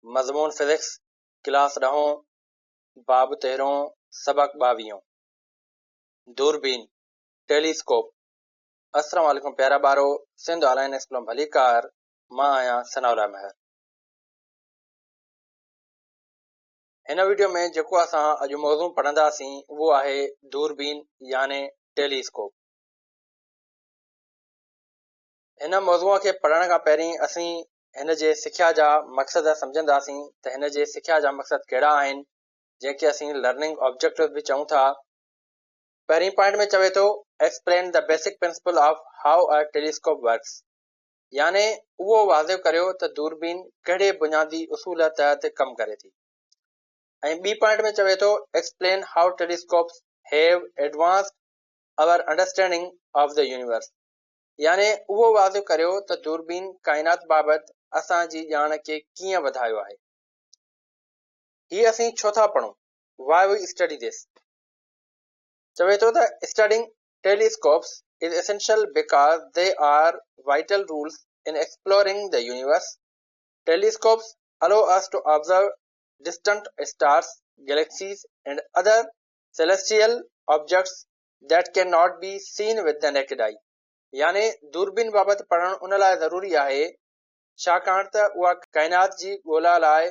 مضمون physics, class ڏهون، باب تيرهون، سبق ٻاويهون. دوربين، ٽيلي اسڪوپ. السلام عليڪم پيارا ٻارو، سنڌ آن لائين اسڪول ۾ ڀليڪار، مان آهيان ثناء الله مهر. هن وڊيو ۾ جيڪو اسان اڄ موضوع پڙهنداسين اهو آهي دوربين يعني ٽيلي اسڪوپ. هن موضوع کي پڙهڻ کان پهرين اسين هن جي سکيا جا مقصد سمجهنداسين ته هن جي سکيا جا مقصد ڪهڙا آهن جنهن کي اسين لرننگ آبجيڪٽو به چئون ٿا. پهرين پوائنٽ ۾ چوي ٿو Explain the basic principle of how a telescope works يعني اهو واضح ڪريو ته دوربين ڪهڙي بنيادي اصول تحت ڪم ڪري ٿي ۽ ٻي پوائنٽ ۾ چوي ٿو Explain how telescopes have advanced our understanding of the universe يعني اهو واضح ڪريو ته دوربين ڪائنات بابت اسان جي ڄاڻ کي ڪيئن وڌايو آهي. هي اسين ڇو ٿا پڙهون؟ Why we study this؟ چوي ٿو ته Studying telescopes is essential because they are vital tools in exploring the universe. Telescopes allow us to observe distant stars, galaxies and other celestial objects that cannot be seen with the naked eye يعني دوربين بابت پڙهڻ ان لاء ضروري آهي ڇاڪاڻ ته اها ڪائنات جي ڳولا لاء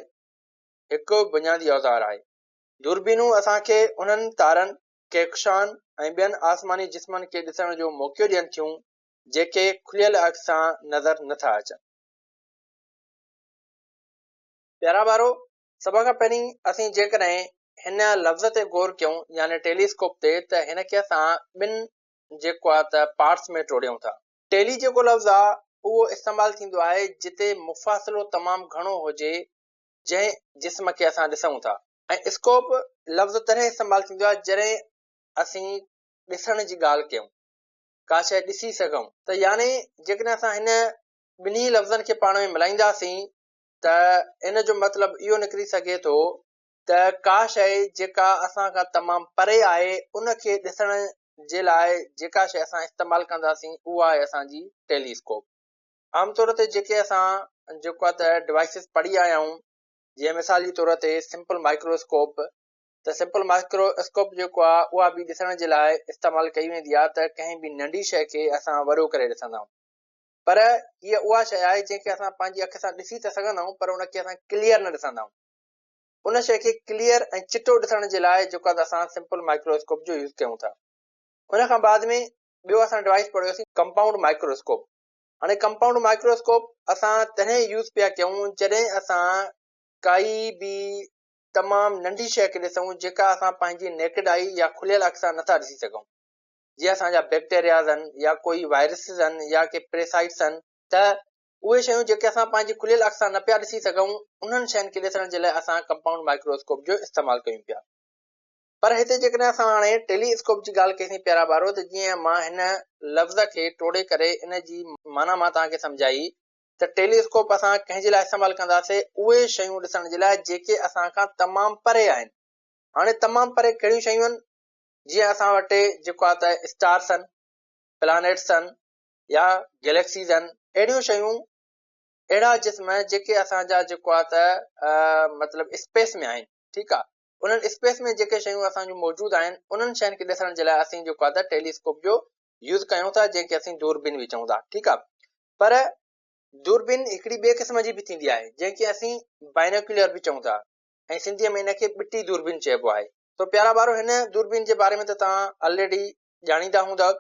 هڪ بنيادي اوزار آهي. دوربينون اسان کي انهن تارن، ڪهڪشائن ۽ ٻين آسماني جسمن کي ڏسڻ جو موقعو ڏين ٿيون جيڪي کليل اک سان نظر نه ٿا اچن. پيارا ٻارو! سڀ کان پهرين اسين جيڪڏهن هن لفظ تي غور ڪيون يعني ٽيلي اسڪوپ تي ته هن کي اسان ٻن جيڪو آ ته پارٽس ۾ ٽوڙيون ٿا. ٽيلي جيڪو لفظ آ اهو استعمال ٿيندو آهي جتي مفاصلو تمام گهڻو هجي جنهن جسم کي اسان ڏسون ٿا ۽ اسڪوپ لفظ تڏهن استعمال ٿيندو آهي جڏهن اسين ڏسڻ جي ڳالهه ڪيون ڪا شيء ڏسي سگهون ته يعني جيڪڏهن اسان هن ٻنهي لفظن کي پاڻ ۾ ملائينداسين ته ان جو مطلب اهو نڪري سگهي ٿو ته ڪا شيء جيڪا اسان کان تمام پري آهي ان کي ڏسڻ جي لاء جيڪا شيء اسان استعمال ڪنداسين اها آهي اسان جي ٽيلي اسڪوپ. عام طور تي جيڪي اسان جيڪو آهي ته ڊوائسز پڙهي آيا آهيون جيئن مثال جي طور تي سمپل مائڪرو اسڪوپ ته سمپل مائڪرو اسڪوپ جيڪو آهي اها به ڏسڻ جي لاء استعمال ڪئي ويندي آهي ته ڪنهن به ننڍي شيء کي اسان وڏو ڪري ڏسندا آهيون. پر هيء اها شيء آهي جنهن کي اسان پنهنجي اک سان ڏسي ته سگهندا آهيون پر ان کي اسان ڪليئر نه ڏسندا آهيون. ان شيء کي ڪليئر ۽ چٽو ڏسڻ جي لاء جيڪو آهي اسان سمپل مائڪرو اسڪوپ جو يوز ڪيون ٿا. ان کان بعد ۾ ٻيو اسان ڊوائيس پڙهيوسين ڪمپائونڊ مائڪرو اسڪوپ. هاڻي ڪمپائونڊ مائڪرو اسڪوپ اسان تڏهن يوز پيا ڪيون جڏهن اسان ڪائي به تمام ننڍي شيء کي ڏسون جيڪا اسان پنهنجي نيڪڊ آئي يا کليل اک سان نٿا ڏسي سگهون. جيئن اسان جا بيڪٽيرياز آهن يا ڪوئي وائرسز آهن يا ڪي پريسائٽس آهن ته اهي شيون جيڪي اسان پنهنجي کليل اک سان نه پيا ڏسي سگهون انهن شين کي ڏسڻ جي لاء اسان ڪمپائونڊ مائڪروسڪوپ جو استعمال ڪيون پيا پر هتي جيڪڏهن اسان هاڻي ٽيلي اسڪوپ جي ڳالهه ڪئي سين پيارا ٻارو ته جيئن مان هن لفظ کي ٽوڙي ڪري ان جي معنيٰ مان توهان کي سمجهائي ته ٽيلي اسڪوپ اسان ڪنهن جي لاء استعمال ڪنداسي اهي شيون ڏسڻ جي لاء جيڪي اسان کان تمام پري آهن هاڻي تمام پري ڪهڙيون شيون آهن جيئن اسان وٽ جيڪو آهي ته اسٽارس آهن، پلانيٽس آهن يا گيليڪسيز آهن، اهڙيون شيون اهڙا جسم جيڪي اسان جا جيڪو آهي ته مطلب اسپيس ۾ آهن ٺيڪ آهي انهن اسپيس ۾ جيڪي شيون اسان جون موجود آهن انهن شين کي ڏسڻ جي لاء اسين جيڪو آهي ته ٽيليسڪوپ جو يوز ڪيون ٿا جنهن کي اسين دوربين به چئون ٿا ٺيڪ آهي پر دوربين هڪڙي ٻئي قسم جي به ٿيندي آهي جنهن کي اسين بائنوڪيولر به چئون ٿا ۽ سنڌيء ۾ ان کي ٻٽي دوربين چئبو آهي. سو پيارا ٻارو هن دوربين جي باري ۾ ته توهان آلريڊي ڄاڻيندا هوندؤ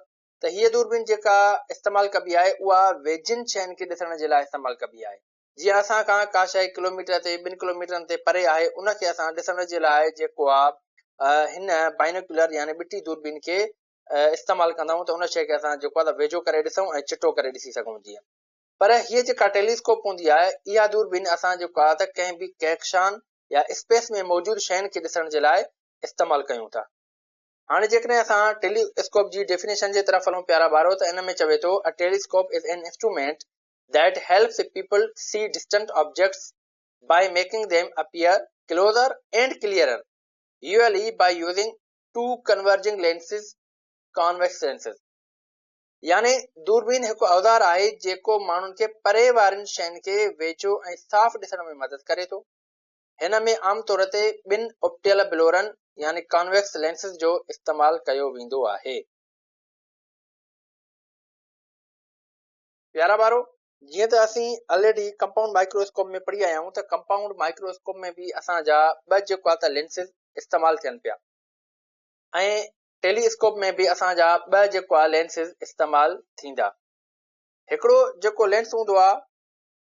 ته هيء دوربين جيڪا استعمال ڪبي آهي اها ويجهين شين کي ڏسڻ جي لاء استعمال ڪبي آهي. جيئن اسان کان ڪا شيء ڪلوميٽر تي ٻن ڪلوميٽرن تي پري آهي ان کي اسان ڏسڻ جي لاء جيڪو آهي هن بائنوڪيولر يعني ٻٽي دوربين کي استعمال ڪندا آهيون ته ان شيء کي اسان جيڪو آهي ته ويجهو ڪري ڏسون ۽ چٽو ڪري ڏسي سگهون جيئن پر هيء جيڪا ٽيليسڪوپ هوندي آهي، اها دوربين اسان جيڪو آهي ته ڪنهن به ڪهڪشان يا اسپيس ۾ موجود شين کي ڏسڻ جي لاء استعمال ڪيون ٿا. هاڻي جيڪڏهن اسان ٽيلي اسڪوپ جي ڊيفينيشن جي طرف هلون پيارا ٻارو ته ان ۾ چوي ٿو A telescope is an instrument that helps people see distant objects by making them appear closer and clearer, usually by using two converging lenses, convex lenses. يعني دوربين هڪ اوزار آهي جيڪو ماڻهن کي پري وارين شين کي ويجهو ۽ صاف ڏسڻ ۾ مدد ڪري ٿو. هن ۾ عام طور تي ٻن اپٽيل بلورن يعني ڪانويڪس لينسز جو استعمال ڪيو ويندو آهي. پيارا ٻارو! جيئن ته اسين الريڊي ڪمپائونڊ مائڪرواسڪوپ ۾ پڙهي آيا آهيون ته ڪمپائونڊ مائڪرواسڪوپ ۾ به اسان جا ٻه جيڪو آهي ته لينسز استعمال ٿين پيا ۽ ٽيلي اسڪوپ ۾ به اسان جا ٻه جيڪو آهي لينسز استعمال ٿيندا. هڪڙو جيڪو لينس هوندو آهي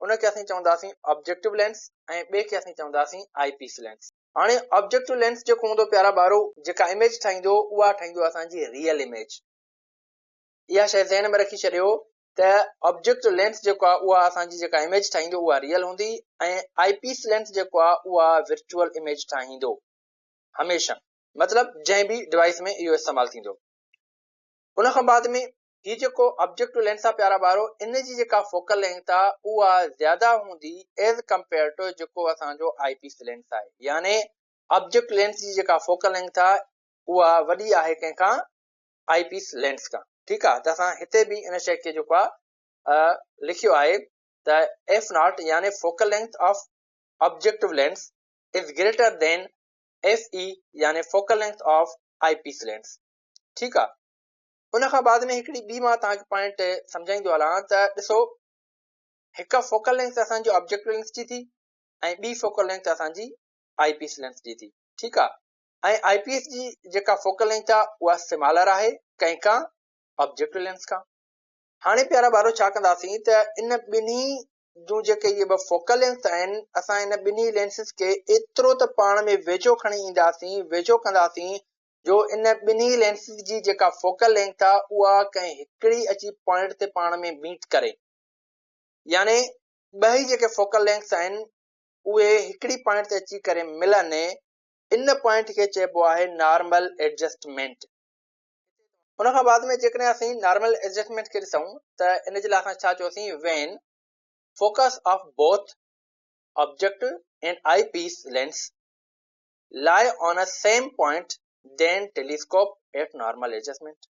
ان کي اسين چونداسين آبجيڪٽو لينس ۽ ٻئي کي اسين چونداسين آئي پيس لينس. هاڻي آبجيڪٽو لينس جيڪو هوندو پيارا ٻارو جيڪا اميج ٺاهيندو اها ٺاهيندو اسان جي ريئل اميج. اها شيء ذهن ۾ رکي ڇڏيو ته آبجيڪٽو لينس جيڪو آهي اها اسان جي جيڪا اميج ٺاهيندو اها ريئل هوندي ۽ آئي پيس لينس جيڪو آهي اها ورچوئل اميج ٺاهيندو هميشه مطلب جنهن به ڊوائيس ۾ اهو استعمال ٿيندو. ان کان بعد ۾ هي جيڪو آبجيڪٽو لينس آ پيارا ٻارو ان جي جيڪا فوڪل لينٿ آ اها زياده هوندي ايز ڪمپيئر ٽو جيڪو اسان جو آئي پيس لينس آهي يعني آبجيڪٽ لينس جي جيڪا فوڪل لينٿ آ اها وڏي آهي ڪنهن کان آئي پيس لينس کان ٺيڪ آ ته اسان هتي به ان شيء کي جيڪو آ لکيو آهي ته ايف not يعني focal length of objective lens is greater than F E يعني focal length of eyepiece lens ٺيڪ آ. ان کان بعد ۾ هڪڙي ٻي مان توهان کي پوائنٽ سمجهائيندو هلان ته ڏسو هڪ فوڪل لينٿ اسان جي آبجيڪٽو لينس جي ٿي ۽ ٻي فوڪل لينٿ اسان جي آئي پيس لينس جي ٿي ٺيڪ آ ۽ آئي پيس جي جيڪا فوڪل لينٿ آ اها سمالر آهي ڪنهن کان آبجيڪٽو لينس کان. هاڻي پيارا ٻارو ڇا ڪنداسين ته ان ٻنهي جون جيڪي اهي ٻه فوڪل لينٿ آهن اسان ان ٻنهي لينسز کي ايترو ته پاڻ ۾ ويجهو کڻي اينداسين ويجهو ڪنداسين جو ان ٻنهي لينسز جي جيڪا فوڪل لينٿ آ اها ڪنهن هڪڙي اچي پوائنٽ تي پاڻ ۾ ميٽ ڪري يعني ٻئي جيڪي فوڪل لينٿس آهن اهي هڪڙي پوائنٽ تي اچي ڪري ملن ان پوائنٽ کي چئبو آهي نارمل ايڊجسٽمينٽ. ان کان بعد ۾ جيڪڏهن اسين نارمل ايڊجسٽمينٽ کي ڏسون ته ان جي لاء اسان ڇا چيوسين when focus of both objective and eyepiece lens lie on a same point then telescope at normal adjustment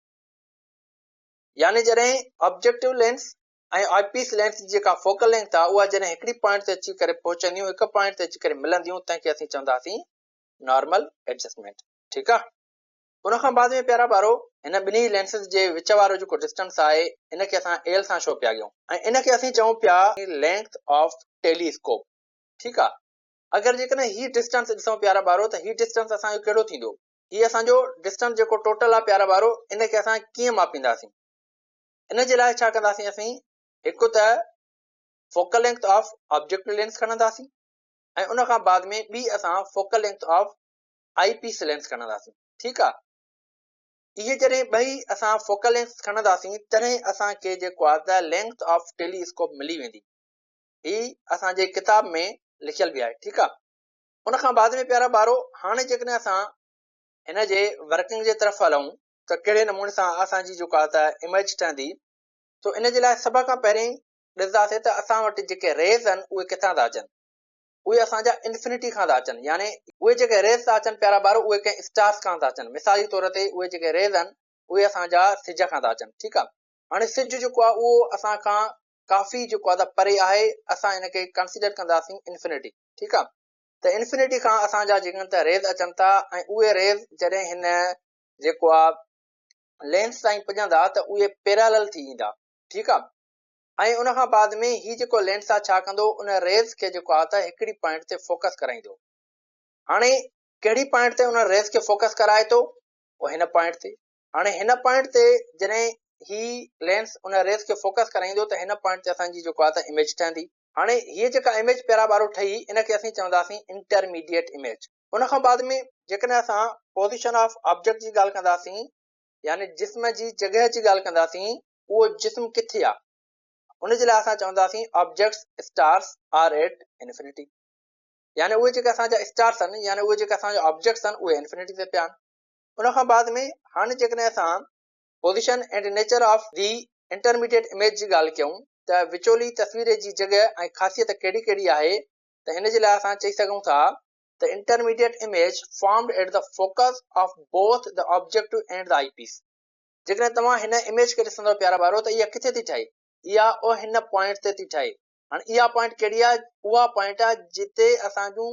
يعني جڏهن آبجيڪٽو لينس ۽ آئي پيس لينس جي جيڪا فوڪل لينٿ آهي اها جڏهن هڪڙي پوائنٽ تي اچي ڪري پهچنديون هڪ پوائنٽ تي اچي ڪري ملنديون تنهن کي اسين چونداسين نارمل ايڊجسٽمينٽ ٺيڪ آهي ان کان بعد ۾ پيارا ٻارو هن ٻنهي لينسز جي وچ وارو جيڪو ڊسٽنس آهي ان کي اسان ايل سان شو پيا ڪيون ۽ ان کي اسين چئون پيا لينٿ آف ٽيلي اسڪوپ ٺيڪ آهي اگر جيڪڏهن هي ڊسٽنس ڏسون پيارا ٻارو ته هي ڊسٽنس اسان جو ڪهڙو ٿيندو؟ هي اسان جو ڊسٽنس جيڪو ٽوٽل آهي پيارا ٻارو ان کي اسان ڪيئن ماپينداسين؟ ان جي لاء ڇا ڪنداسين اسين هڪ ته focal length of objective lens کڻنداسين ۽ ان کان بعد ۾ ٻي اسان focal length of eyepiece lens کڻنداسين ٺيڪ آهي اهي جڏهن ٻئي اسان فوڪل لينٿ کڻنداسين تڏهن اسان کي جيڪو آهي ته لينٿ آف ٽيلي اسڪوپ ملي ويندي هي اسان جي ڪتاب ۾ لکيل به آهي ٺيڪ آ ان کان بعد ۾ پيارا ٻارو هاڻي جيڪڏهن اسان هن جي ورڪنگ جي طرف هلون ته ڪهڙي نموني سان اسان جي جيڪا ته اميج ٺهندي تو ان جي لاء سڀ کان پهرين ڏسنداسين ته اسان وٽ جيڪي ريز آهن اهي ڪٿان ٿا اچن اهي اسان جا انفنٽي کان ٿا اچن يعني اهي جيڪي ريز ٿا اچن پيارا ٻارو اهي ڪنهن اسٽارس کان ٿا اچن مثال جي طور تي اهي جيڪي ريز آهن اهي اسان جا سج کان ٿا اچن ٺيڪ آ هاڻي سج جيڪو آ اهو اسان کان ڪافي جيڪو آ ته پري آهي اسان ان کي ڪنسيڊر ڪنداسين انفنٽي ٺيڪ آ ته انفنٽي کان اسان جا جيڪن ته ريز اچن ٿا ۽ اهي ريز جڏهن هن جيڪو آ لينس تائين پڄندا ته اهي پيرالل ٿي ايندا ٺيڪ آ ۽ ان کان بعد ۾ هي جيڪو لينس آ ڇا ڪندو ان ريز کي جيڪو آ ته هڪڙي پوائنٽ تي فوڪس ڪرائيندو هاڻي ڪهڙي پوائنٽ تي ان ريز کي فوڪس ڪرائي ٿو اهو هن پوائنٽ تي هاڻي هن پوائنٽ تي جڏهن هي لينس ان ريز کي فوڪس ڪرائيندو ته هن پوائنٽ تي اسان جي جيڪو آهي ته اميج ٺهندي. هاڻي هيء جيڪا اميج پيرا ٻارو ٺهي ان کي اسين چونداسين انٽرميڊيٽ اميج. ان کان بعد ۾ جيڪڏهن اسان پوزيشن آف آبجيڪٽ جي ڳالهه ڪنداسين يعني جسم جي جڳهه جي ڳالهه ڪنداسين اهو جسم ڪٿي آهي ان جي لاء اسان چونداسين objects stars are at infinity يعني اهي جيڪي اسان جا اسٽارس آهن يعني اهي جيڪي اسان جا آبجيڪٽس آهن اهي انفنٽي تي پيا آهن. ان کان بعد ۾ هاڻي جيڪڏهن اسان position and nature of the intermediate image جي ڳالهه ڪيون ته وچولي تصوير جي جڳهه ۽ خاصيت ڪهڙي ڪهڙي آهي ته ان جي لاء اسان چئي سگهون ٿا ته intermediate image formed at the focus of both the objective and the eyepiece جيڪڏهن توهان هن اميج کي ڏسندؤ پيارا ٻارو ته اها ڪٿي ٿي ٺهي اها او هن پوائنٽ تي ٿي ٺهي هاڻي اها پوائنٽ ڪهڙي آهي اها پوائنٽ آهي جتي اسان جون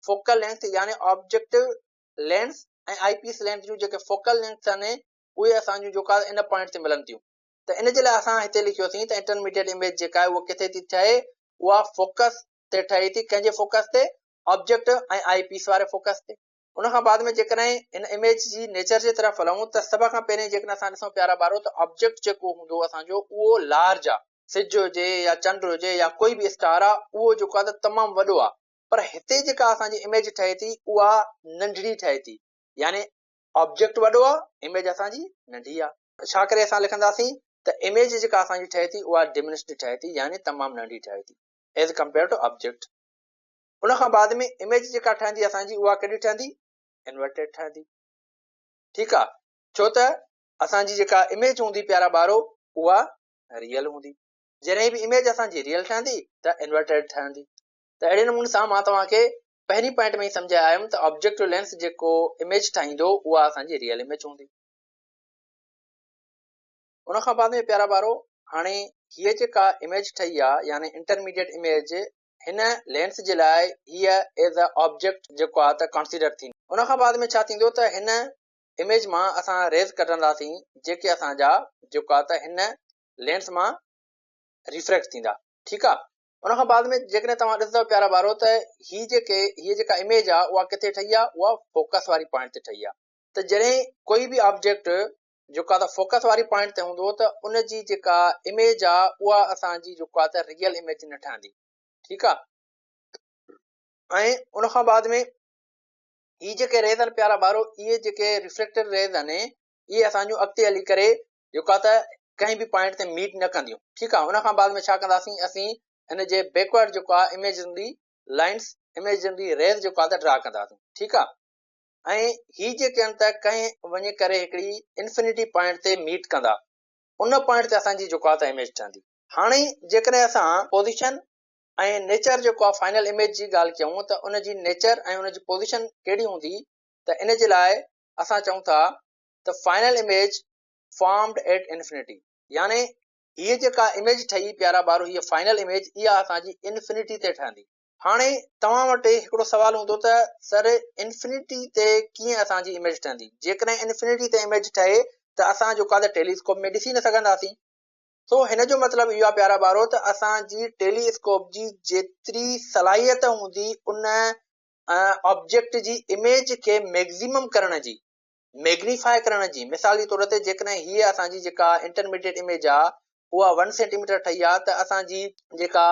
فوڪل لينٿ يعني آبجيڪٽو لينس ۽ آئي پيس لينس جون جيڪي فوڪل لينٿس آهن اهي اسان جون جيڪا ان پوائنٽ تي ملن ٿيون ته ان جي لاء اسان هتي لکيوسين ته انٽرميڊيٽ اميج جيڪا آهي اها ڪٿي ٿي ٺهي اها فوڪس تي ٺهي ٿي ڪنهن جي فوڪس تي آبجيڪٽ ۽ آئي پيس واري فوڪس تي. ان کان بعد ۾ جيڪڏهن ان اميج جي نيچر جي طرف هلون ته سڀ کان پهرين جيڪڏهن اسان ڏسون پيارا ٻارو ته آبجيڪٽ جيڪو هوندو اسان جو اهو لارج آهي سج هجي يا چنڊ هجي يا ڪوئي به اسٽار آهي اهو جيڪو آهي ته تمام وڏو آهي پر هتي جيڪا اسان جي اميج ٺهي ٿي اها ننڍڙي ٺهي ٿي يعني آبجيڪٽ وڏو آهي اميج اسان جي ننڍي آهي. ڇا ڪري اسان لکنداسين ته اميج جيڪا اسان جي ٺهي ٿي اها ڊمنشڊ ٺهي ٿي يعني تمام ننڍي ٺهي ٿي ايز ڪمپيئر ٽو آبجيڪٽ. ان کان بعد ۾ اميج جيڪا ٺهندي اسان جي اها ڪهڙي ٺهندي انورٽيڊ ٺهندي ٺيڪ آهي ڇو ته اسان جي جيڪا اميج هوندي پيارا ٻارو اها ريئل هوندي جڏهن به اميج اسان جي ريئل ٺهندي ته انورٽيڊ ٺهندي. ته اهڙي نموني سان مان توهان کي پهرين پوائنٽ ۾ ئي سمجهائي آيم ته آبجيڪٽو لينس جيڪو اميج ٺاهيندو اها اسان جي ريئل اميج هوندي. ان کان بعد ۾ پيارا ٻارو هاڻي هيء جيڪا اميج ٺهي آ يعني انٽرميڊيٽ اميج هن لينس جي لاء هيء ايز ا آبجيڪٽ جيڪو آ ته ڪنسيڊر ٿيندي. ان کان بعد ۾ ڇا ٿيندو ته هن اميج مان اسان ريز ڪڍنداسين جيڪي اسان جا جيڪو آ ته هن لينس مان ريفريڪٽ ٿيندا ٺيڪ آ. ان کان بعد ۾ جيڪڏهن توهان ڏسندؤ پيارا ٻارو ته هي جيڪي هيء جيڪا اميج آ اها ڪٿي ٺهي آ اها فوڪس واري پوائنٽ تي ٺهي آ ته جڏهن ڪوئي به آبجيڪٽ جيڪو آ ته فوڪس واري پوائنٽ تي هوندو ته ان جي جيڪا اميج آ اها اسان جي جيڪو آ ته ريئل اميج نه ٺهندي ٺيڪ آ ۽ ان کان بعد ۾ هي جيڪي ريز آهن پيارا ٻارو اهي جيڪي ريفريڪٽيڊ ريز آهن اهي اسان جون اڳتي هلي ڪري جيڪو آ ته ڪنهن به پوائنٽ تي ميٽ نه ڪنديون ٺيڪ آ ان کان بعد ۾ ڇا ڪنداسين اسين ان جي بيڪورڊ جيڪو آ اميجنري لائنس اميجنري ريز جيڪو آ ته ڊرا ڪنداسين ٺيڪ آ ۽ هي جيڪي آهن ته ڪنهن وڃي ڪري هڪڙي انفنيٽي پوائنٽ تي ميٽ ڪندا ان پوائنٽ تي اسان جي جيڪو آ ته اميج ٺهندي هاڻي جيڪڏهن اسان پوزيشن ۽ نيچر جيڪو آ فائنل اميج جي ڳالهه ڪيون ته ان جي نيچر ۽ ان جي پوزيشن ڪهڙي هوندي ته ان جي لاء اسان چئون ٿا ته final image formed at infinity يعني هيء جيڪا اميج ٺهي پيارا ٻارو هيء فائنل اميج اها اسان جي انفنٽي تي ٺهندي. هاڻي توهان وٽ هڪڙو سوال هوندو ته سر انفنٽي تي ڪيئن اسان جي اميج ٺهندي؟ جيڪڏهن انفنٽي تي اميج ٺهي ته اسان جيڪو آهي ته ٽيلي اسڪوپ ۾ ڏسي نه سگهنداسين. سو هن جو مطلب اهو آهي پيارا ٻارو ته اسان جي ٽيلي اسڪوپ جي جيتري صلاحيت هوندي ان آبجيڪٽ جي اميج کي ميگزيمم ڪرڻ جي، ميگنيفاء ڪرڻ جي، مثال جي طور تي جيڪڏهن هيء اسان جي جيڪا انٽرميڊيٽ اميج آ اها ون سينٽي ميٽر ٺهي آ ته اسان جي جيڪا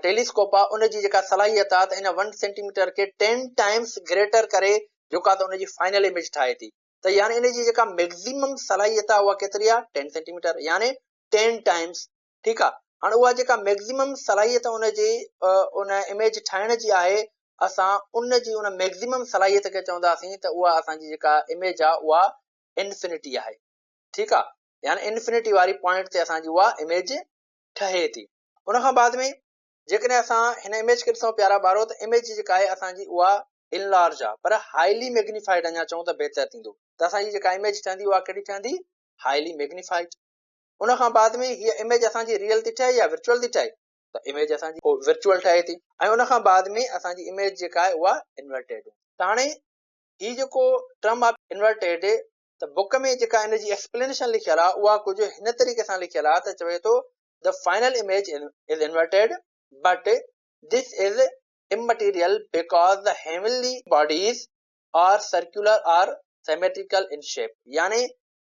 ٽيليسڪوپ آ ان جي جيڪا صلاحيت آ ته ان ون سينٽي ميٽر کي ٽين ٽائمس گريٽر ڪري جيڪا ته ان جي فائنل اميج ٺاهي ٿي ته يعني ان جي جيڪا ميگزيمم صلاحيت آ اها ڪيتري آ ٽين سينٽي ميٽر يعني ٽين ٽائمس ٺيڪ آ هاڻ اها جيڪا ميڪزيمم صلاحيت ان جي ان اميج ٺاهڻ جي آهي اسان ان جي ان ميڪزيمم صلاحيت کي چونداسين ته اها اسان جي جيڪا اميج آ اها انفنٽي آهي ٺيڪ آ يعني انفنٽي واري پوائنٽ تي اسان جي اها اميج ٺهي ٿي ان کان بعد ۾ جيڪڏهن اسان هن اميج کي ڏسون پيارا ٻارو ته اميج جيڪا آهي اسان جي اها انلارج آ پر هائلي ميگنيفائيڊ اڃا چئون ته بهتر ٿيندو ته اسان جي جيڪا اميج ٺهندي اها ڪهڙي ٺهندي هائلي ميگنيفائيڊ ان کان بعد ۾ هيء اميج اسان جي ريئل ٿي ٺهي يا ورچوئل ٿي ٺهي ته اميج اسان جي ورچوئل ٺهي ٿي ۽ ان کان بعد ۾ اسان جي اميج جيڪا آهي اها انورٽيڊ هوندي ته هاڻي هي جيڪو ٽرم آهي انورٽيڊ ته بڪ ۾ جيڪا ان جي ايڪسپلينيشن لکيل آهي اها ڪجهه هن طريقي سان لکيل آهي ته چوي ٿو the final image is inverted but this is immaterial because the heavenly bodies are circular or symmetrical in shape يعني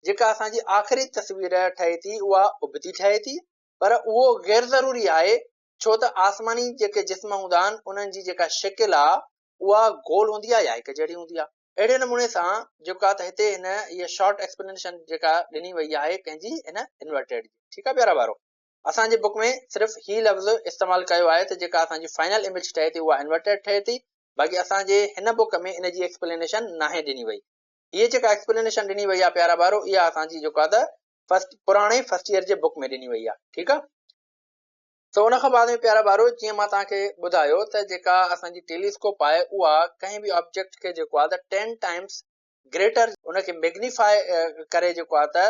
جيڪا اسان جي آخري تصوير ٺهي ٿي اها ابتي ٺهي ٿي پر اهو غير ضروري آهي ڇو ته آسماني جيڪي جسم هوندا آهن انهن جي جيڪا شڪل آهي اها گول هوندي آهي يا هڪ جهڙي هوندي آهي. اهڙي نموني سان جيڪو آهي ته هتي هن هيء شارٽ ايڪسپلينيشن جيڪا ڏني وئي آهي ڪنهن جي هن انورٽيڊ جي. ٺيڪ آهي پيارا ٻارو اسان جي بڪ ۾ صرف هي لفظ استعمال ڪيو آهي ته جيڪا اسان جي فائنل اميج ٺهي ٿي اها انورٽيڊ ٺهي ٿي باقي اسان جي هن بڪ ۾ ان جي ايڪسپلينيشن ناهي ڏني وئي. هيء جيڪا ايڪسپلينيشن ڏني وئي آهي پيارا ٻارو اها اسان جي جيڪو آهي ته فرسٽ پراڻي فرسٽ ايئر جي بڪ ۾ ڏني وئي آهي ٺيڪ آهي سو ان کان بعد ۾ پيارا ٻارو جيئن مان توهان کي ٻڌايو ته جيڪا اسان جي ٽيليسڪوپ آهي اها ڪنهن به آبجيڪٽ کي جيڪو آهي ته ٽين ٽائمس گريٽر ان کي ميگنيفائي ڪري جيڪو آهي ته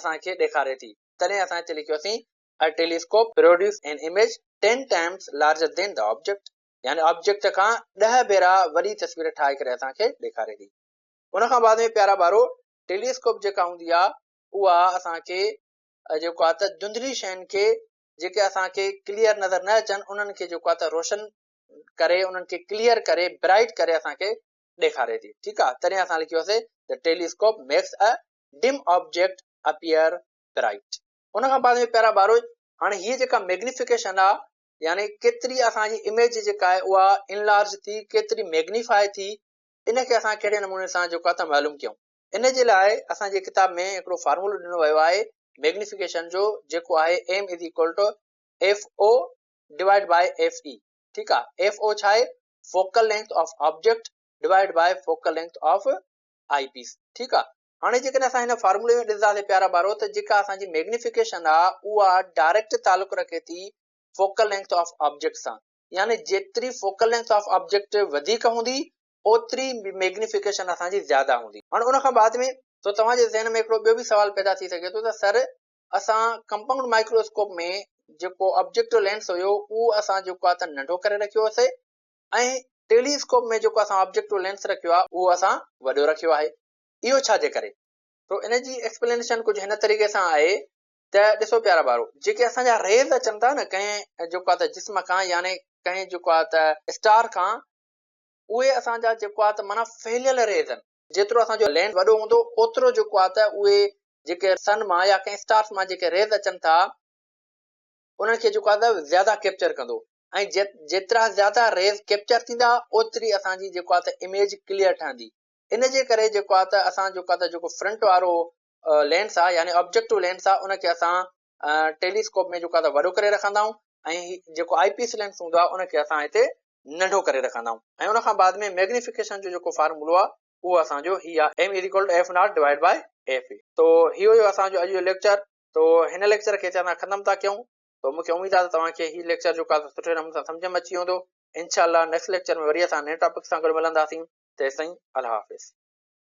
اسان کي ڏيکاري ٿي تڏهن اسان هتي لکيوسين A telescope produce an image 10 times larger than the object. يعني آبجيڪٽ کان ڏهه ڀيرا وڏي تصوير ٺاهي ڪري اسان کي ڏيکاري ٿي. ان کان بعد ۾ پيارا ٻارو ٽيليسڪوپ جيڪا هوندي آهي اها اسان کي جيڪو آهي ته ڌنڌلي شين کي جيڪي اسان کي ڪليئر نظر نه اچن انهن کي جيڪو آهي ته روشن ڪري انهن کي ڪليئر ڪري برائٽ ڪري اسان کي ڏيکاري ٿي. ٺيڪ آهي، تڏهن اسان لکيوسي ته telescope makes a dim object appear bright. ان کان بعد ۾ پيارا ٻارو هاڻي هيء جيڪا ميگنيفڪيشن آهي يعني ڪيتري اسان جي اميج جيڪا آهي اها انلارج ٿي ڪيتري ميگنيفائي ٿي ان کي اسان ڪهڙي نموني سان جيڪو آهي ته معلوم ڪيون. ان جي لاء اسان جي ڪتاب ۾ هڪڙو فارمولو ڏنو ويو آهي ميگنيفڪيشن جو جيڪو آهي M is equal to F O divide by F E. ٺيڪ آهي، ايف او ڇا آهي؟ Focal length of object divide by focal length of eyepiece. ٺيڪ آهي، هاڻي جيڪڏهن اسان هن فارمولي ۾ ڏسنداسين پيارا ٻارو ته جيڪا اسان جي ميگنيفڪيشن آ اها ڊائريڪٽ تعلق رکي ٿي فوڪل لينٿ آف آبجيڪٽ سان، يعني جيتري فوڪل لينٿ آف آبجيڪٽ وڌيڪ هوندي اوتري ميگنيفڪيشن اسان جي زياده هوندي. هاڻي ان کان بعد ۾ تو توهان جي ذهن ۾ هڪڙو ٻيو به سوال پيدا ٿي سگهي ٿو ته سر اسان ڪمپائونڊ مائڪروسڪوپ ۾ جيڪو آبجيڪٽو لينس هيو اهو اسان جيڪو آ ته ننڍو ڪري رکيو هوسي ۽ ٽيلي اسڪوپ ۾ جيڪو اسان آبجيڪٽو لينس رکيو آهي اهو اسان وڏو رکيو آهي اهو ڇا جي ڪري؟ تو ان جي ايڪسپلينيشن ڪجهه هن طريقي سان آهي ته ڏسو پيارا ٻارو جيڪي اسان جا ريز اچن ٿا نه ڪنهن جيڪو آهي ته جسم کان يعني ڪنهن جيڪو آهي ته اسٽار کان اهي اسان جا جيڪو آهي ته معنيٰ ڦهليل ريز آهن جيترو اسان جو لينس وڏو هوندو اوترو جيڪو آهي ته اهي جيڪي سن مان يا ڪنهن اسٽارس مان جيڪي ريز اچن ٿا انهن کي جيڪو آهي ته زياده ڪيپچر ڪندو ۽ جيترا زياده ريز ڪيپچر ٿيندا اوتري اسان جي جيڪو آهي ته اميج ڪليئر ٺهندي. ان جي ڪري جيڪو آهي ته اسان جيڪو آهي ته جيڪو فرنٽ وارو لينس آهي يعني آبجيڪٽو لينس آهي ان کي اسان ٽيليسڪوپ ۾ جيڪو آهي ته وڏو ڪري رکندا آهيون ۽ جيڪو آئي پيس لينس هوندو آهي ان کي اسان هتي ننڍو ڪري رکندا آهيون ۽ ان کان بعد ۾ ميگنيفڪيشن جو جيڪو فارمولو آهي اهو اسان جو هي آهي M is equal to F naught divide by F A. تو هي هيو اسان جو اڄ جو ليڪچر. تو هن ليڪچر کي هتي اسان ختم ٿا ڪيون. تو مونکي اميد آهي ته توهان کي هي ليڪچر جيڪو آهي سو سٺي نموني سان سمجهه ۾ اچي ويندو. انشاء الله نيڪسٽ ليڪچر ۾ وري اسان نئين ٽاپڪ سان گڏ ملنداسين. تيستائين الله حافظ.